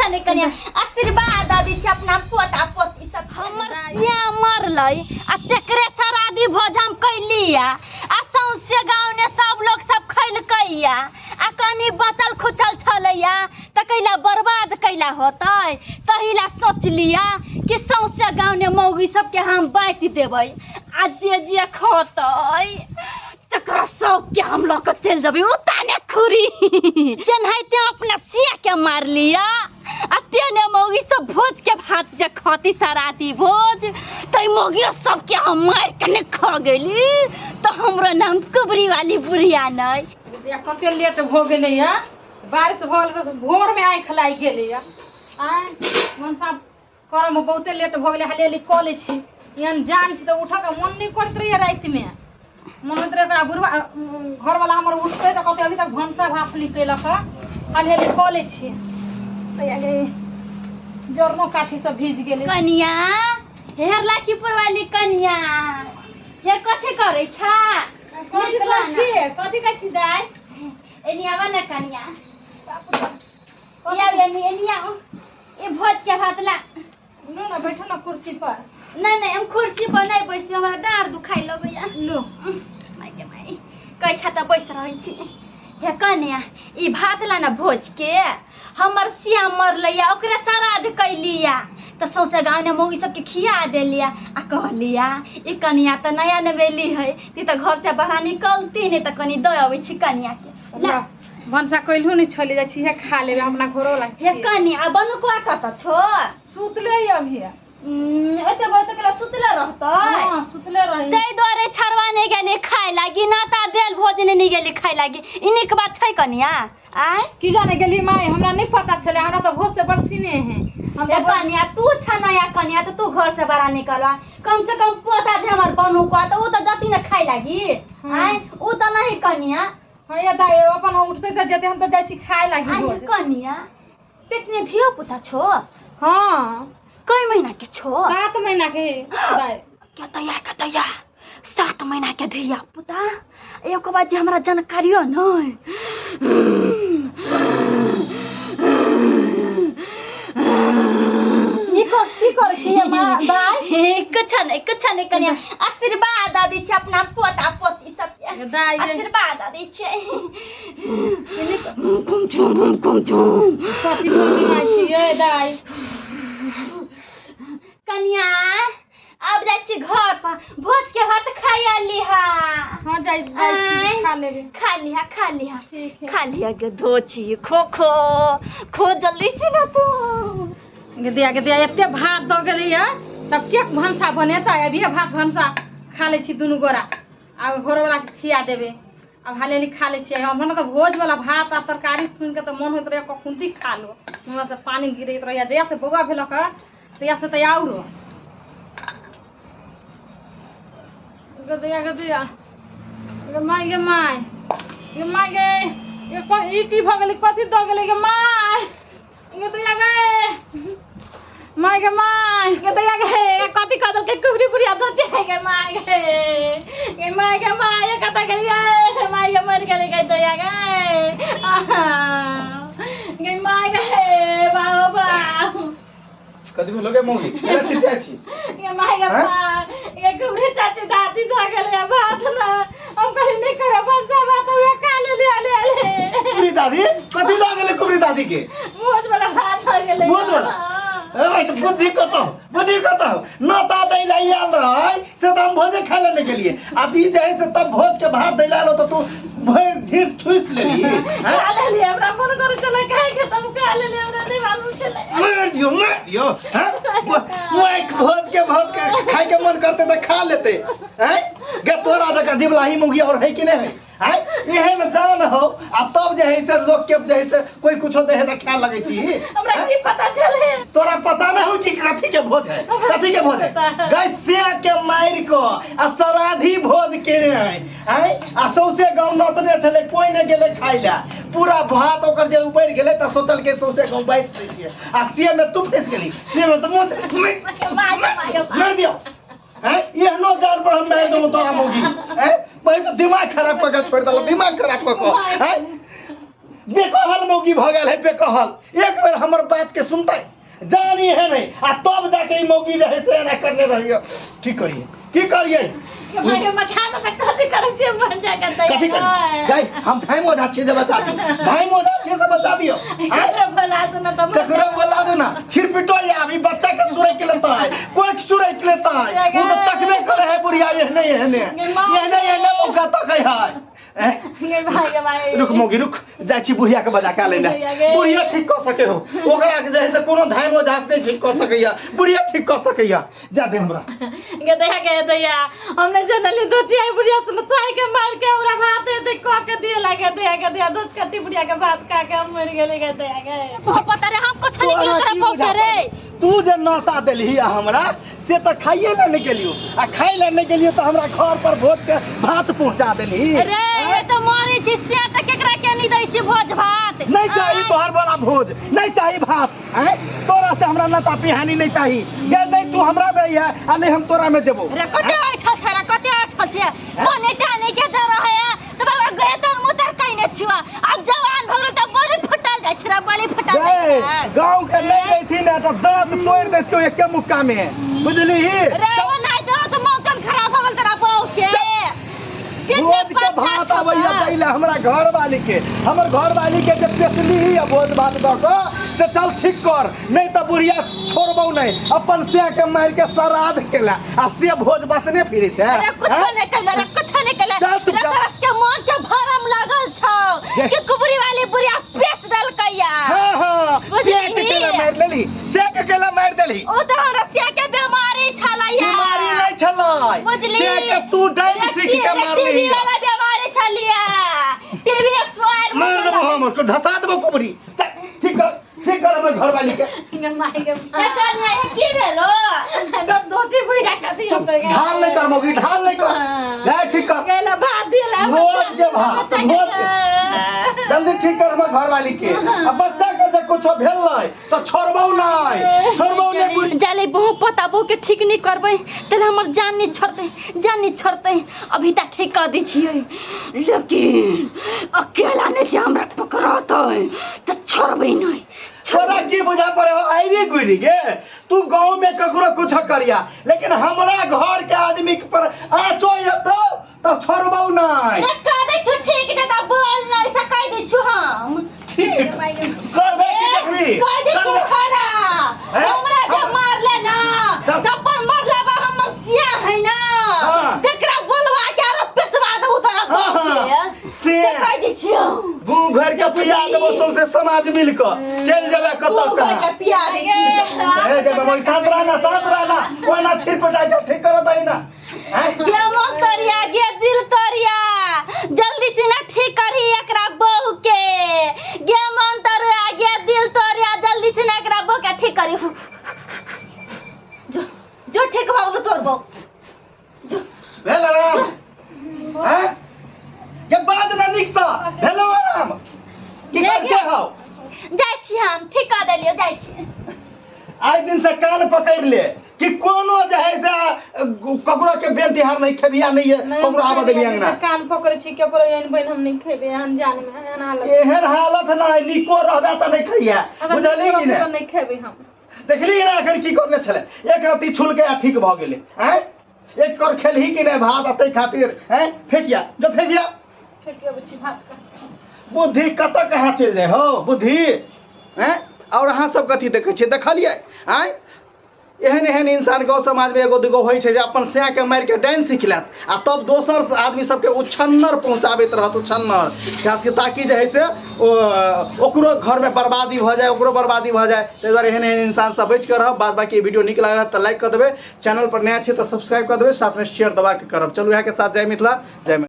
नहीं कनिया, आशीर्वाद द दै छी अपना पोता पोती सब। हमर सिया मरलै आ तेकरे सरादी भोज हम कैलिया आ सौंसे गाँव ने सब लोग सब खैलकैया आ कनी बचल खुचल छलैया त कैला बर्बाद कैला होतै, तहिला सोचलिया कि सौंसे गाँव ने मौगी सबके हम बाँटि देबै आ जे जे खतै तकरा सबके हम लऽ कऽ चलि जेबै उताने खुरी। जेनाहिते अपना सिया के मार लिया आ तेने मौगी सब भोज के भात जे खती सराती भोज तै मौगियो सबके हम मारि के नहि खा गेली तऽ हमरो नाम कुबरी वाली बुढ़िया नहि। या कते लेट भऽ गेलैया, बारिश भऽ गेल तऽ भोरमे आँखि लागि गेलैया। आँय मनसा करऽमे बहुते लेट भऽ गेलै, हाली हाली कऽ लै छी। एहन जान छी तऽ उठऽके मन नहि करैत रहैया रातिमे, मन होइत रहै ओकरा बुढ़वा घरवला हमर उठतै तऽ कहतै अभी तक भनसा भात नहि केलक हँ, हाली हाली कऽ लै छी। जरनो काठी सब भीज गेलै। कनिया हेर लाखीपुर वाली कनिया, हे कथी करै छा? कथी करै छी? कथी करै छी दाइ? एनी आवा ना कनिया, या एनी एनी आओ, ए भोज के भात ला। लो ना, बैठो ना कुर्सी पर। नहीं नहीं, हम कुर्सी पर नहीं बैसब, हमरा डाँड़ दुखाइ लगैया। लो माय के माय, कहै छा तऽ बैस रहै छी। हे कनिया, ई भात ला ना भोज के, हमर सिया मरलैया ओकरे श्राद्ध कैलिया तऽ सौंसे गाँव ने मौगी सबके खिया देलिया आ कहलिया ई कनिया तऽ नया नवेली है, ती तऽ घर से बाहर निकलती नहि तऽ कनी दऽ अबै छी कनिया के। ला भनसा कैलहु नहि छलै, जाइ छी हे खा लेबै अपना घरोवला। हे कनिया, बनुकवा कतऽ छो? सुतले ही अभी। ओते बहुत केला सुतले रहतै? हाँ सुतले रही। ताहि दुआरे छड़वा नहि गेली खाय लागी, नाता देल भोज नहि गेली खाय लागी। ई नीक बात छै कनिया? आँय की जाने गेली माय, हमरा नहि पता छलै, हमरा तऽ भोज से बड़ सीने है। हम हे कनिया, तू छ नया कनिया तऽ तू घर से बाहर निकलवा, कम से कम पोता जे हमर बनुकवा तऽ ओ तऽ जती ने खाय लागी। आँय ओ तऽ नहीं कनिया। हाँ ये दाइ अपन उठतै तऽ जेतै, हम तऽ जाइ छी खाय लागी। आँय कनिया, पेट में धियो पुता छो? हाँ। कई महीना के छो? 7 महीना के दाइ। कतैया कतैया 7 महीना के धिया पुता, एको बात जे हमरा जानकारियो नहीं। ई की करै छी दाइ? कुछ नहीं कुछ नहीं कनिया, आशीर्वाद दै छी अपना पोता पोती सबके। दाइ आशीर्वाद दै छी। कुम कुम कुम कथी बोलै छियै दाइ? कनिया अब जाइ छी घर पर, भोज के भात खाइ लिहा। हाँ जाइ छी, खा लेबै। खा लिहा खा लिहा, ठीक है खा लिहा। के धोची खो खो खो जल्दी से ना तू। गदिया गदिया एते भात दऽ गेलैया, सब के भनसा बनेतै? अभी भात भनसा खा लै छी दुनू गोरा आ घरवला के खिया देबै। आब हाली हाली खा लै छियै। हमरा तऽ भोजवला भात आ तरकारी सुनि कऽ तऽ मन होइत रहैया कखुनती खा लो, मुँह से पानी गिरैत रहैया। जहिया से बौआ भेलक हँ तहिया से तऽ आउरो। गदिया गदिया गे माय गे माय गे माय गे, ई की भऽ गेलै? कथी दऽ गेलै गे माय? गदिया गे माय गे माय गदिया गे, कथी कऽ देलकै कुबरी बुढ़िया धोचे गे माय गे गे माय गे माय, कतऽ गेलियै माय गे? मरि गेलै गे दया गे गे माय गे बाबा बाबा। कथी भेलो गे मौगी? केना चिचियाइ छी गे माय गे माय गे? कुबरी चाची दादी भऽ गेलै भात ने, हम कहली नहि करब भनसा भात, उएह खा लेली हाली हाली। कुबरी दादी कथी दऽ गेलै कुबरी दादी के? भोज वाला भात भऽ गेलै। भोज वाला? ए भाई सब, बुद्धि कतौ, बुद्धि कतौ नोता दै ला आयल रहै से तऽ हम भोजे खाय ला नहि गेलियै, आ ई जे है से तब भोज के भात दै ला आयल तऽ तू भरि ढीर ठूसि लेली। खा लेली, हमरा मन करै छलै खाय के तब खा लेली, हमरा नहि मालूम छलै। मारि दियौ मारि दियौ। हैं भोज के भात खाय के मन करते तऽ खा लेते। हैं गे तोरा जकाँ जिबलाही मौगी और है कि नहि है? हैं एहन जान हो आ तब जे है से लोग के जे है से कोई कुछो दे है तऽ खाय लगै छी। हमरा की पता चले? तोरा पता नहीं हो कि कथी के भोज है? कथी के भोज है? गैसिया के मारि कऽ आ सराधी भोज केने है। हैं आ सौंसे गाँव नोतने छलै, कोई नहि गेलै खाय ला, पूरा भात ओकर जे उबरि गेलै तऽ सोचल के सौंसे गाँव बाँटि दै छियै आ से में तू फँसि गेली, से में तऽ मुँह मारि दियौ। हैं एहनो जान पर हम मारि देबौ तोरा मौगी। हैं वही तो दिमाग खराब कऽ के छोड़ि देलक, दिमाग खराब कऽ कऽ। हैं बेकहल मौगी भऽ गेल है बेकहल। एक बेर हमर बात के सुनतै जानी है नहीं आ तब जाके ई मौगी रहे से एना करने रहियो। की करिए की करिए कथी करै छियै मर जा के कथी करिए गाय हम भाई मोजा छियै जे बचा दियौ, भाई मोजा छियै से बचा दियौ। ककरो बोला दू ना तऽ ककरो बोला दू ना छिरपिटो या अभी बच्चा के सुरैक लेतै कोइ के सुरैक लेतै ओ तऽ तकबे करे है बुढ़िया एहने एहने एहने एहने मौका तकै है। भाई गे भाई रुक मौगी रुक जाइ छी बुढ़िया के बजा के लेने। बुढ़िया ठीक कऽ सके हो ओकरा के जे है से कोनो धाम ओझा नहि ठीक कऽ सकैया, बुढ़िया ठीक कऽ सकैया। जा दे हमरा गे दया गे दया हम नहि जनली दोची आई बुढ़िया से चाय के मार के हमरा भात दे कऽ के दिए लागे दया गे दया दोच कटी बुढ़िया के भात खा के हम मर गेली गे दया गे। पता रे हम कुछ नहीं तोरा तोरा की पहुंचे बुझा रे। तू जे नौता देलही हमरा से तऽ खाइए लए नहि गेलियो आ खाइ लए नहि गेलियो तऽ हमरा घर पर भोज के भात पहुंचा देलही। रे ये तो मरे छी से तऽ केकरा के नहीं दै छी भोज भात। नहीं चाही तोहर वाला भोज, नहीं चाही भात। आँय तोरा से हमरा नता पिहानी नहीं चाही। गे नहीं तू हमरा में है आ नहीं हम तोरा में जेबो। रे कते अच्छा छै रे कते अच्छा छै कोने टाने के दर है त बाबा गए तर मुतर कइने छुआ अब जवान भगलो त बड़ी फटल जाय छै रे बड़ी फटल जाय छै। गांव के नहीं रही ना तो दांत तोड़ देतियो एके मुक्का में बुझली। रे ओ नहीं दो तो मौसम खराब हो गेल तोरा बहू के। भोज के भात आबैया दैला हमरा घर वाली के, हमर घर वाली के जे पेसली ही भोज भात दऽ कऽ से चल ठीक कर नहीं तऽ बुढ़िया छोड़बौ नहीं अपन से के मारि के श्राद्ध केला आ से भोज भात नहि फिरै छै। अरे कुछो नहीं कैला रे कुछो नहीं कैला। चल चुपचाप। रे तरस के मन के भरम लागल छौ कि कुबरी वाली बुढ़िया पेस देलकैया। हां हां से के केला मारि लेली, से के केला मारि देली। ओ तऽ हमरा से के बीमारी छलैया। बीमारी नहीं छलै बुझली से के तू डाइन सीख के मारली। टीवी वाला बीमारी छलिया टीवी एक्सपायर मार देबो हम उसको धसा देबो कुबरी। चल ठीक कर ठीक कर हमर घर वाली के। गे माय गे ए कन्या हे की भेलो दोची बुढ़िया कथी होतै गे। ढाल नहीं कर मौगी ढाल नहीं कर ले ठीक कर गेला भात दिएला भोज के भात भोज के जल्दी ठीक कर हमर घर वाली के। आ बच्चा के जे कुछो भेल नहीं तो छोड़बौ नहीं छोड़बौ नहीं बुढ़ी। जाले बहु पता बहु के ठीक नहीं करबै तले हमर जान नहीं छोड़तै जान नहीं छोड़तै। अभी तक ठीक कर दै छियै लेकिन अकेला नहीं जे हमरा पकड़तै त छोड़बै नहीं। तोरा की बुझा पड़े हो आइबे गुरी गे तू गांव में ककरो कुछ करिया लेकिन हमरा घर के आदमी पर आँचो एतौ तब छोड़बौ नहीं। कह दै छु ठीक जे त बोल नहीं से कह दै छु हम ठीक करबे की देखबी कह दै छु छोड़ा हमरा जे मारले ना तपर मरले बा हमर सिया है ना तेकरा बोलवा के आरो पेसवा देबू तोरा बाप के से कह दै छियौ गू घर के पिया देबो सौंसे समाज मिल के चल जेबे कतऽ गू घर के पिया दै छियै। ए जे बाबा शांत रहना शांत रहना कोई ना छिरपटाइ चल ठीक कर दही ना। गे मन तोरिया गे दिल तोरिया जल्दी से ना ठीक करही एकरा बहू के। गे मन तोरिया गे दिल तोरिया जल्दी से ना एकरा बहू के ठीक करी। जो जो ठीक भऽ गेलौ तोर बहू जो भेल आराम हैं के बाज ना निक सा भेलो आराम की करते हो। जाइ छी हम ठीक कर देलियो जाइ छी। आज दिन से कान पकड़ ले कि कोनो जे है से ककरो के बेल तिहार नहीं खेबिया नहीं है ककरो आबऽ देबी अंगना। कान पकड़ै छी ककरो एहन बहिन हम नहीं खेबै एहन जान में एहन हालत एहन हालत ना निको रहबे त नहीं खइया बुझली कि नहीं नहीं खेबै हम। देखली ना एखन की करने छलै एक रत्ती छुलके आ ठीक भऽ गेलै। आँय एक कर खेलही कि नहीं भात अतै खातिर हैं फेकिया जो फेकिया फेकिया बच्ची भात का बुद्धि कतऽ कहाँ चलि जाइ हो बुद्धि हैं। और अहाँ सब कथी देखै छियै देखलियै आँय एहन एहन इंसान गाँव समाजमे एगो दूगो होइ छै जे अपन सएके मारिके डाइन सीख लेत आ तब दोसर आदमी सबके उछन्नर पहुँचाबैत रहत उछन्नर ताकि जे है से ओकरो घरमे बर्बादी भऽ जाय ओकरो बर्बादी भऽ जाय। ताहि दुआरे एहन एहन इंसान सब बचिके रहब। बाद बाकी वीडियो नीक लागल तऽ लाइक कऽ देबै, चैनल पर नया छै तऽ सब्सक्राइब कऽ देबै, साथमे शेयर दबाके करब। चलू इएहके साथ जय मिथिला जय।